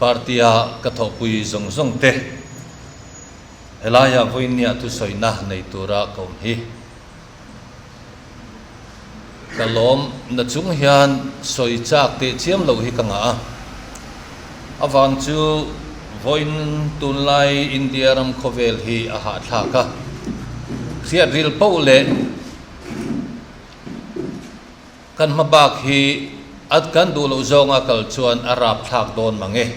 Party-a ka thawhpui zawng zawng te helaia vawinia thusawina nei tura ka awm hi. Ka lawm na chung hian sawi chak teh chiam loh hi ka ngah a. Avang chu vawiin tunlai India ram khawvel hi a hahthlak a, hriat ril poh leh kan hma bak hi a kan duh loh zawnga kal chuan a rapthlak dawn mang e.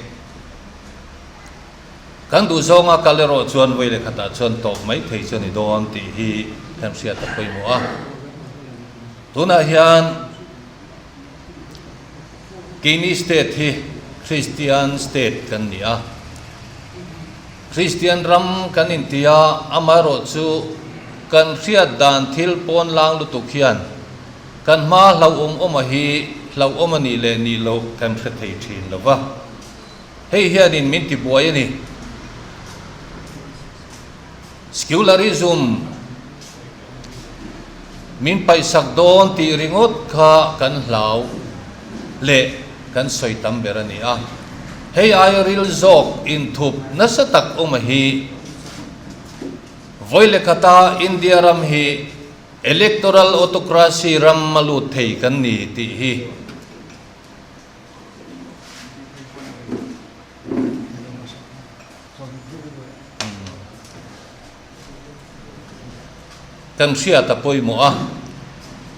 Kan duh zawnga kal erawh chuan vawi leh khatah chuan tawp mai thei chu a ni dawn tih hi kan hriat a pawimawh a. Tunah hian keini state hi Kristian state kan ni a. Kristian ram kan inti a, amaherawhchu kan hriat dan thil pawn lang lutuk hian kan hma hlauhawm awma hi hlauhawm a nih leh nih loh kan hre thei thin lo va. Hei hianin min ti buai a ni. Secularism min paihsak dawn tih ringawt kha kan hlau leh kan sawi tam ber a ni a. Hei aia ril zawk inthup nasa tak awm a hi. Vawi leh khata India ram hi electoral autocracy ram a lut thei kan ni tih hi. Kan hriat a pawimawh a,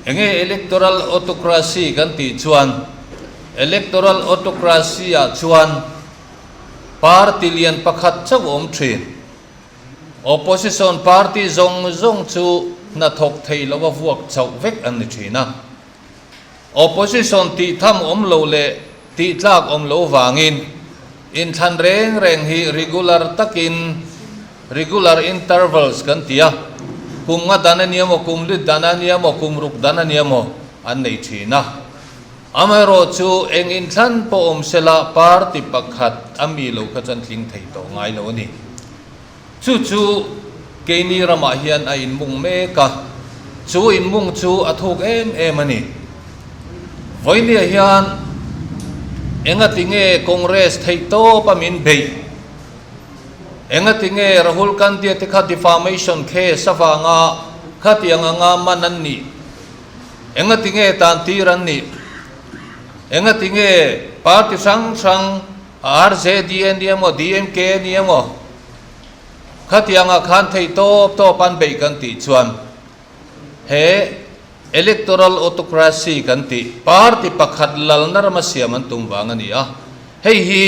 enge electoral autocracy kan tih chuan electoral autocracy ah chuan party lian pakhat chauh a awm thin. Opposition party zawng zawng chu hnathawk thei lo a vuak chauh vek an ni thin a. Opposition tih tham awm lo leh tih tlak awm lo vangin inthlan reng reng hi regular takin, regular intervals kan ti a, kum nga dan a nia maw, kum lit dan a nia maw, kum ruk dan a nia maw an nei thin a. Amaherawhchu eng inthlan pawh awm sela party pakhat a mi lo kha chuan tling thei tawh ngai lo a ni. Chu chu keini ramah hian a inmung mek a, chu inmung chu a thuk em em a ni. Vawinia hian engati nge Congress theih tawp a min beih? Engati nge Rahul Gandhi te kha defamation case avanga khatiang anga man an nih? Engati nge tantir an nih? Engati nge party hrang hrang RJD a ni emaw, DMK a ni emaw, khatiangah khan theih tawp tawp an beih kan tih chuan he electoral autocracy kan tih party pakhat lalna rama siam an tum vang a ni a, hei hi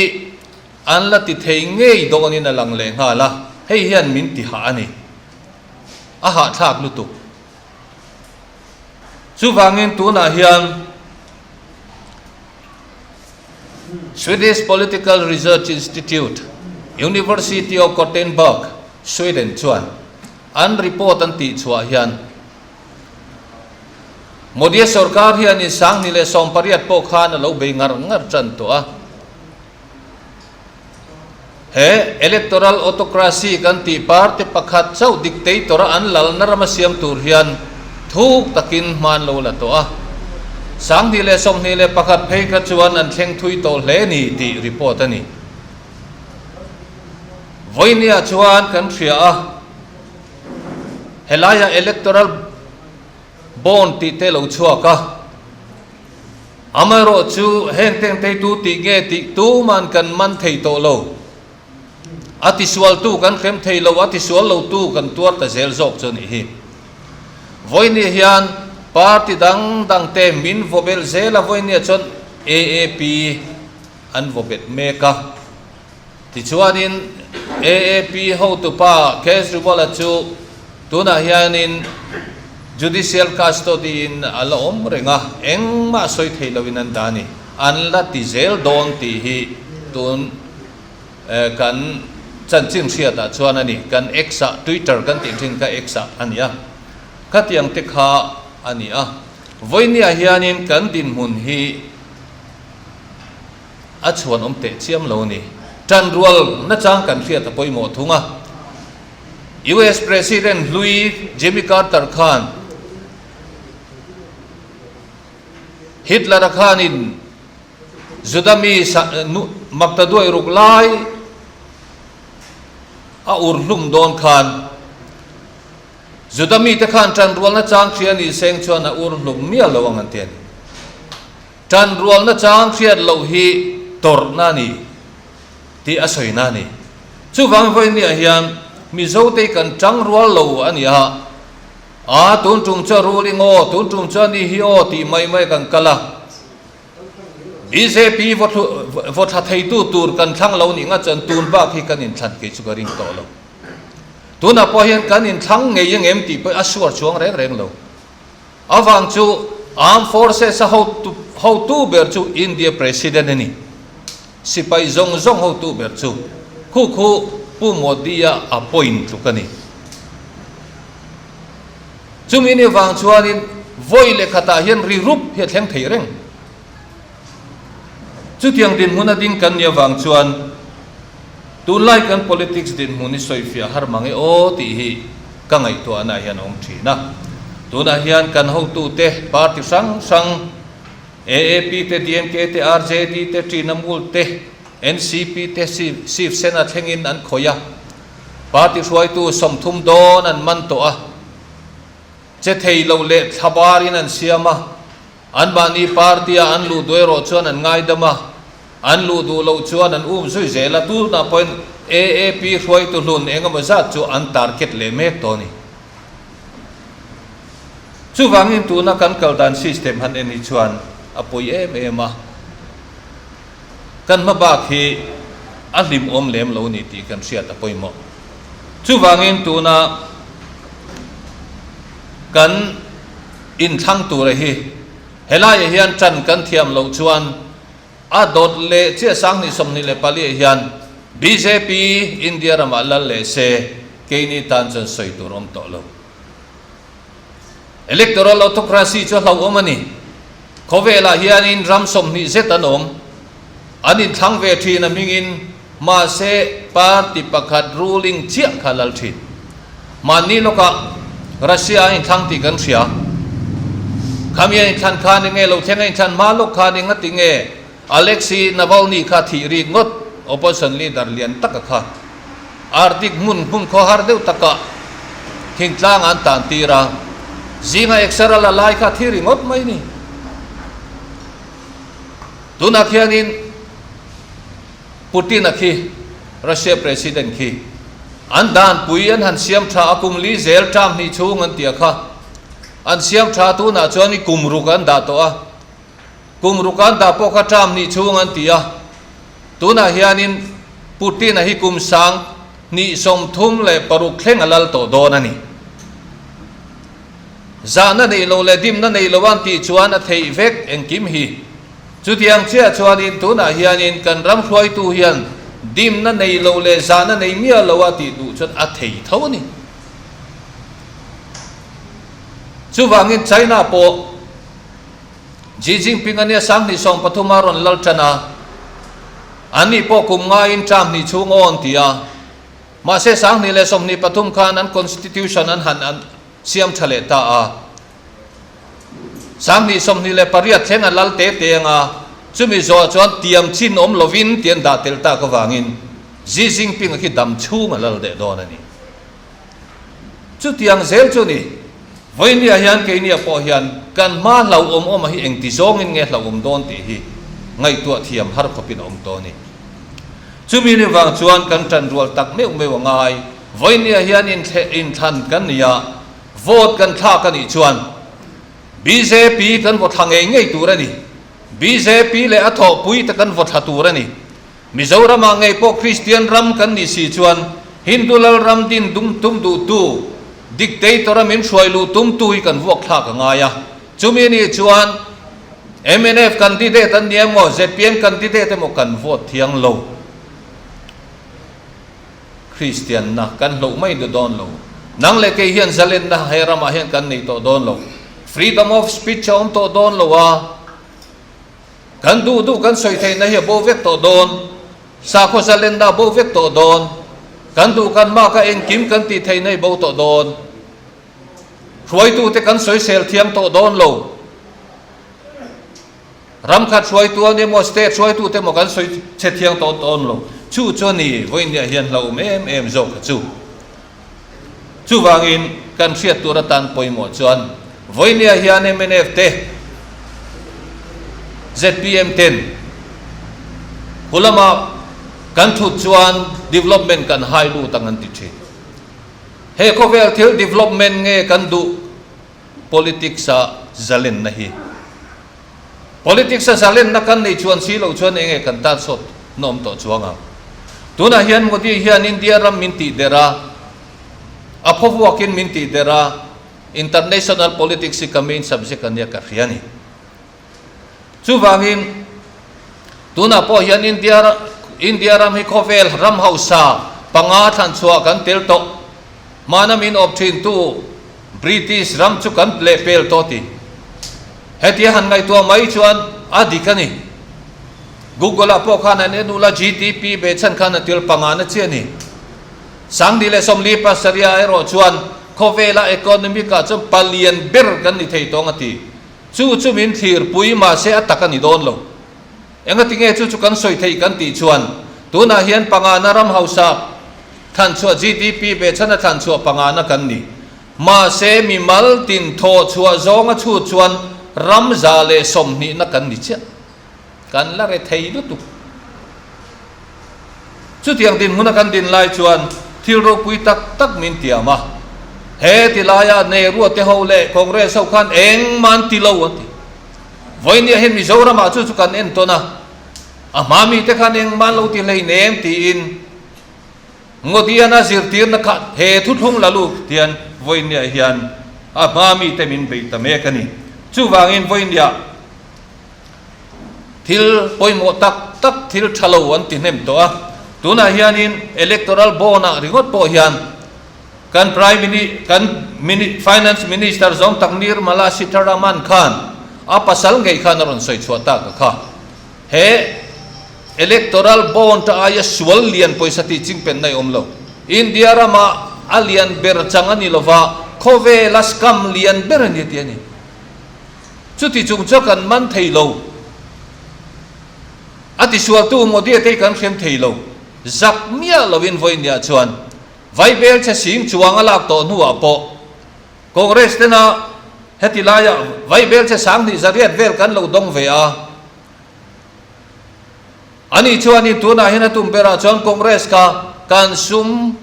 an la ti thei ngei dawnin a lang leh nghal a, hei hian min ti hah a ni, a hahthlak lutuk. Chuvangin tunah hian. Swedish Political Research Institute, University of Gothenburg, Sweden chuan an report an tihchhuah hian Modi sorkar hian in 2018 pawh khan a lo bei ngar ngar tan tawh a. He electoral autocracy kan tih party pakhat chauh dictator a an lalna rama siam tur hian thuk takin hman lo la tawh a. 2021 phei kha chuan an thleng thui tawh hle ni tih report a ni. Vawinia chuan kan hria a, helaia electoral bond tih te lo chhuak a. Amaherawh chu heng teng teitu tih nge tih tuman kan man thei tawh lo. A tisualtu kan hrem thei lo, a tisual lotu kan tuar ta zel zawk chu a nih hi. Vawinia hian party dang dang te min vaw belh zel a, vawinia chuan AAP an vaw bet mek a. Tichuanin AAP hotupa Kejriwal-a chu tunah hianin judicial custody-in a la awm reng a, engmah sawi thei loin an dah a ni. An la ti zel dawn tih hi tun kan chanchin hriatah chuan a ni. Kan X-ah, Twitter kan tih thin kha X-ah a ni a, khatiang te kha a ni a. Vawinia hianin kan dinhmun hi A chhuan awm teh chiam lo a ni. Tan rual nachang kan hriat a pawimawh thung a. US President hlui Jimmy Carter khan Hitler-a khanin Juda mi Maktaduai ruk lai a ur hlum dawn khan Juda mite khan ṭanrualna chang hria ni seng chuan a ur hlum miah lo ang an ti a ni. Ṭanrualna chang hriat loh hi tawrhna a ni tih a sawina a ni. Chuvang vawinia hian Mizote kan ṭangrual lo a ni a, a tun ṭum chu a ruling aw, tun ṭum chu a ni hi aw tih mai mai kan kal a. Bjp vaw thla theitu tur kan thlang lo nih nga chuan tun bak hi kan inthlan kei chu ka ring tawh lo. Tunah pawh hian kan inthlang ngei ang em tih pawh a suar chuang reng reng lo. Avang chu Armed Forces a hotu hotu ber chu India President a ni. Sipai zawng zawng hotu ber chu khu khu Pu Modi-a appoint tluk a ni. Chumi ni vang chuanin vawi leh khatah hian ri rup hi a thleng thei reng. Chutiang dinhmun a ding kan nih avang chuan tunlai kan politics dinhmun hi sawifiah har mang e aw tih hi ka ngaihtuahna hian a awm thin a. Tunah hian kan hotute party hrang hrang AAP te, DMK te, RJD te, Trinamool te, NCP te, Shiv Sena thlengin an khawih a. Party hruaitu 30 dawn an man tawh a, che thei lo leh thla barin an siam a, anmahni party-a an luh duh erawh chuan an ngaidam a, an luh duh loh chuan an um zui zel a, tunah pawhin AAP hruaitu hlun eng emaw zat chu an target leh mek tawh a ni. Chuvangin tuna kan kal dan system han en hi chuan a pawi em em a. Kan hma bak hi a hlimawm lem lo ni tih kan hriat a pawimawh. Chuvangin tuna kan inthlang tura hi helaiah hian tan kan thiam loh chuan a dawt leh chiah 2024 ah hian bjp India ramah lal leh se keini tan chuan sawi tur awm tawh lo. Electoral autocracy chu a hlauhawm a ni. Khawvelah hianin ram 20 zet an awm. An inthlang ve thin a hmingin, mahse party pakhat ruling chiah kha lal thin. Mahni lawkah Russia a inthlang tih kan hria. Khami a inthlan khan enge lo thleng a inthlan hma lawk khan enga ti nge Alexei Navalny kha thih rik ngawt opposition leader lian taka kha Arctic hmun hmun khawhar deuh takah thingtlang an tan tir a, zinga exer a la lai kha thi ringawt mai ni. Tunah khianin Putin-a khi, Russia President khi, an danpui an han siam tha a kum li zel term hnih chhung an tia kha an siam tha tunah chuan i kum ruk an dah tawh a. Kum ruk an dah pawh kha term hnih chhung an ti a, tunah hianin Putin-a hi kum 2036 thleng a lal tawh dawn a ni. Zahna neih lo leh dimna neih lo an tih chuan a theih vek engkim hi. Chutiang chiah chuanin tunah hianin kan ram hruaitu hian dimna nei lo leh zahna nei miah lo a tih duh chuan a thei tho a ni. Chuvangin China pawh. Xi Jinping a nia 2030 a rawn lal tan a, an nih pawh kum ngaiin term hnih chhung aw an ti a. Mahse 2023 khan an constitution an han an siam tha leh ta a. 2028 thleng a lal te te anga chumi zawh chuan tiam chin awm lovin ti an dah tel tak avangin Xi Jinping a khi dam chhung a lal leh dawn a ni. Chutiang zel chu ni, vawinia hian keiniah pawh hian kan hma hlauhawm awma hi engti zawngin nge hlauhawm dawn tih hi ngaihtuah thiam har khawpin a awm tawh a ni. Chumi ni vang chuan kan tan rual tak meuh meuh a ngai. Vawinia hian inthlan kan ni a, vote kan thlak a nih chuan bjp kan vaw thla ngei ngei tur a ni. Bjp leh a thawhpui te kan vaw thla tur a ni. Mizoramah ngei pawh Kristian ram kan nih si chuan Hindu lal ram din dum tum duhtu, dictator a min hruai luh tumtu hi kan vuak thlak a ngai a. Chumi nih chuan mnf candidate an ni emaw, zpm candidate emaw kan vote thiang lo. Kristianna kan hloh mai duh dawn lo. Nang leh kei hian zalenna he ramah hian kan nei tawh dawn lo. Freedom of speech a awm tawh dawn lo a. Kan duh duh kan sawi theihna hi a bo vek tawh dawn, sakhaw zalenna a bo vek tawh dawn, kan duh kan maka engkim kan tih theihna hi bo tawh dawn, hruaitute kan sawisel thiam tawh dawn lo. Ram khat hruaitu an emaw state hruaitu te emaw kan sawi chhe thiang tawh dawn lo. Chu chu a ni, vawiinniah hian hlauhawm em em zawk kha chu. Chuvangin kan hriat tur atan pawimawh chuan vawiinniah hian mnf te, zpm ten hulama kan thut chuan development kan hai lut ang an ti thin. He khawvel thil development nge kan duh politics a zalenna hi? Politics a zalenna kan nei chuan si loh chuan enge kan tan sawt nawm tawh chuang ang. Tunah hian Modi hian India ram min tih der a, a phawvuakin min tih der a, international politics hi ka main subject a nia ka hria a ni. Chuvangin tunah pawh hian India India ram hi khawvel ram hausa panga thlanchhuah kan tel tawh. Hmana min awp thintu British ram chu kan lehpel tawh ti. Hetia han ngaihtuah mai chuan a dik a ni. Google ah pawh khan an en ula GDP be chhan khan a tel panga na chiah a ni. 2047 ah erawh chuan khawvela economic ah chuan palian ber kan ni thei tawng a ti. Chu chu min thlirpui mahse a tak a ni dawn lo. Engatinge chu chu kan sawi theih kan tih chuan tunah hian pangana ram hausa thlanchhuah GDP ve chhana thlanchhuah pangana kan ni. Mahse mimal tin thawh chhuah zawnga chhut chuan ram 120na kan ni chiah. Kan la re thei lutuk. Chutiang dinhmuna kan din lai chuan thil ropui tak tak min tiam a. He ti laia Nehru te ho leh Congress ho khan engmah an ti lo an ti. Vawinia hian Mizoramah chu chu kan entawn a, a hma mite khan engmah an lo ti hleinem tiin Ngodiana zirtirna kha he thuthlung la lut hian vawinia hian a hma mite min beih ta mek a ni. Chuvangin vawinia thil pawimawh tak tak thil tha lo an ti hnem tawh a, tunah hianin electoral bond-ah ringawt pawh hian Kan Prime Mini kan Mini Finance Minister zawng tak Nirmala Sitharaman khan a pasal ngei khan a rawn sawi chhuah tak a kha. He Electoral Bond aia sual lian pawisa tih chingpen na i awm lo. India rama a lian ber chang a ni lova, khawvela scam lian ber a ni tih a ni. Chuti chung chuan kan man thei lo. A tisualtu Modi a te hi kan hrem thei lo. Zak miah lovin vawinia chuan Vaibel che sing chuang a lak tawh hnuah pawh Congress tena heti laia vaibel che 2000 zariat vel kan lo dawng ve a. Ani chuanin tunah hian a tum berah chuan Congress kha kan sum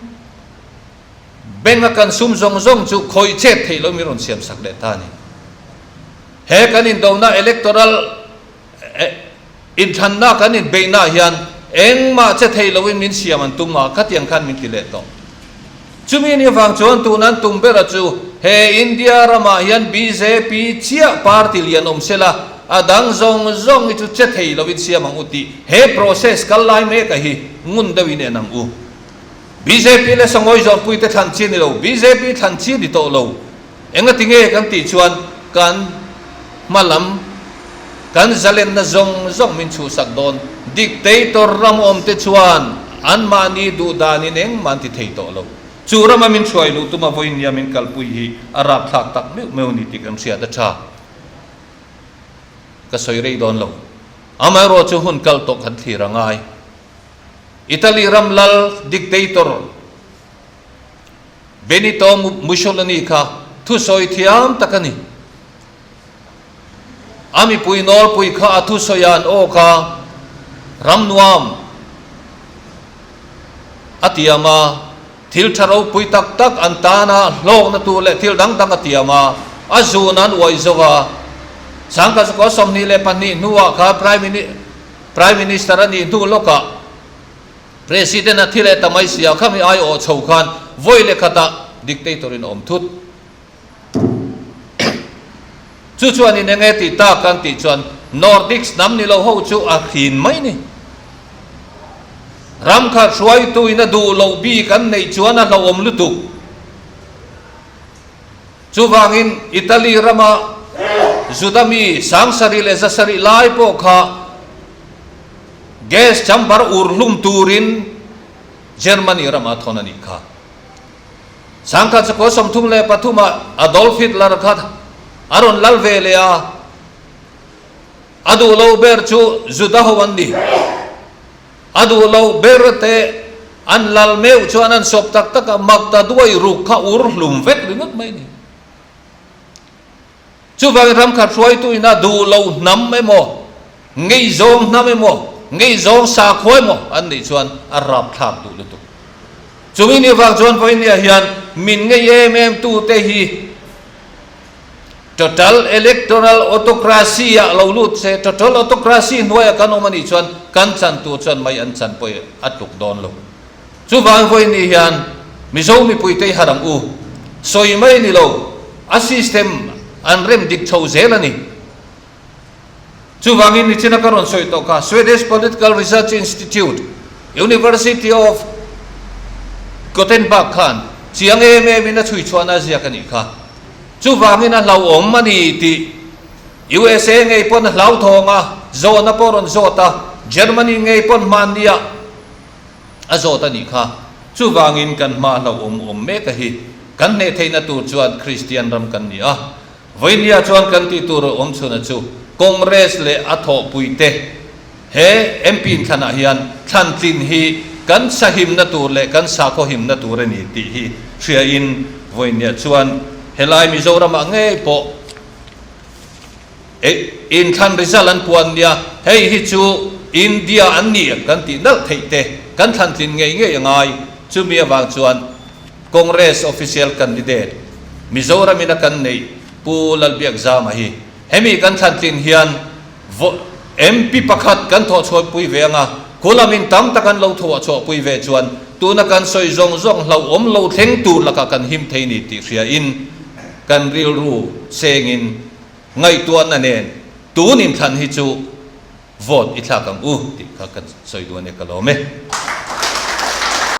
bank a kan sum zawng zawng chu khawih chet theih loin min rawn siam sak leh ta a ni. He kan indona electoral Inthlanna kan inbeihnaah hian engmah che thei loin min siam an tum a, khatiang khan min ti leh tawh. Chumi ni avang chuan tun an tum bera chu he India ramah hian bjp chiah party lian awm sela, a dang zawng zawng hi chu che thei loin siam ang u tih he process kal lai meka hi ngun deuhin en ang u. Bjp leh Sangawi Zawnpuite thlan chi a ni lo, bjp thlan chi a ni tawh lo. Engati nge kan tih chuan kan hma lam kan zalenna zawng zawng min chhuhsak dawn. Dictator ram awmte chuan anmahni duh danin engmah an ti thei tawh lo. Chu rama min hruai luh tuma vawinia min kalpui hi a rapthlak tak meuh meuh ni tih kan hriat a tha. Ka sawi rei dawn lo. Amaherawh chu hun kal tawh kan thlir a ngai. Italy ram lal dictator. Benito Mussolini kha thusawi thiam tak a ni. A mipui nawlpui kha a thusawi a an aw kha ram nuam a tiam a, thil tha ropui tak tak an tana hlawkna tur leh thil dang dang a tiam a, a zun an uai zo a. Sangkazakaw 22 hnuah kha Prime Minister a nih hnu lawkah, President a thi leh ta mai sia, khami ai awh chho khan vawi leh khatah dictator in a awm thut. Chu chuan in enge tih tak kan tih chuan Nordics hnam ni lo ho chu a hrin mai ni. Ram khat hruaitu in a duh loh bik an neih chuan a hlauhawm lutuk. Chuvangin Italy rama Juda mi 7100 lai pawh kha Gas chamber ur hlum turin Germany ramah thawn a nih kha. 1933 ah Adolf Hitler kha a rawn lal ve leh a. A duh lo ber chu Juda ho an ni. A duh lo ber te an lal meuh chuan an sawp tak tak a, Magda duai ruk kha ur hlum vek ringawt mai ni. Chuvangin ramkhat hruaitu ina duh lo hnam emaw, ngeizawng hnam emaw, ngeizawng sakhua emaw an nih chuan a rapthlak duh lutuk. Chumi ni vang chuan vawinia hian min ngei em em tute hi Total Electoral Autocracy ah lo lut se, Total Autocracy hnuaiah kan awm a nih chuan kan chan tur chuan mai an chan pawh a tluk dawn lo. Chuvang vawiin hian Mizo mipuite i harh ang u. Sawi mai ni lo, a system an rem dik chho zel a ni. Chuvangin nichina ka rawn sawi tawh kha, Swedish Political Research Institute, University of Gothenburg khan chiang em emin a chhui chhuahna a ziak a nih kha. Chuvangin a hlauhawm a ni tih USA ngei pawn a hlauthawng a, zawhna pawh a rawn zawt a, Germany ngei pawn hmanniah a zawt a nih kha. Chuvangin kan hma hlauhawm awm mek a hi kan hneh theihna tur chuan Kristian ram kan ni a. Vawinia chuan kan tih tur awm chhuna chu Congress leh a thawhpuite he MP inthlanah hian thlantlin hi kan sahimna tur leh kan sakhaw himna tur a ni tih hi hriain vawinia chuan helai Mizoramah ngei pawh inthlan result an puan nia, hei hi chu India an ni kan tih nalh theih te kan thlantlin ngei ngei a ngai. Chumi avang chuan Congress official candidate Mizoram in a kan neih Pu Lalbiakzama hi hemi kan thlantlin hian MP pakhat kan thawhchhuahpui ve anga, khulam in tam tak an lo thawhchhuahpui ve chuan tuna kan sawi zawng zawng hlauhawm lo thleng tur lakah kan him thei ni tih hria in kan rilru sengin ngaihtuahna nen tun inthlan hi chu vote i thlak ang u tih kha kan sawi duh a ni ka lawm e.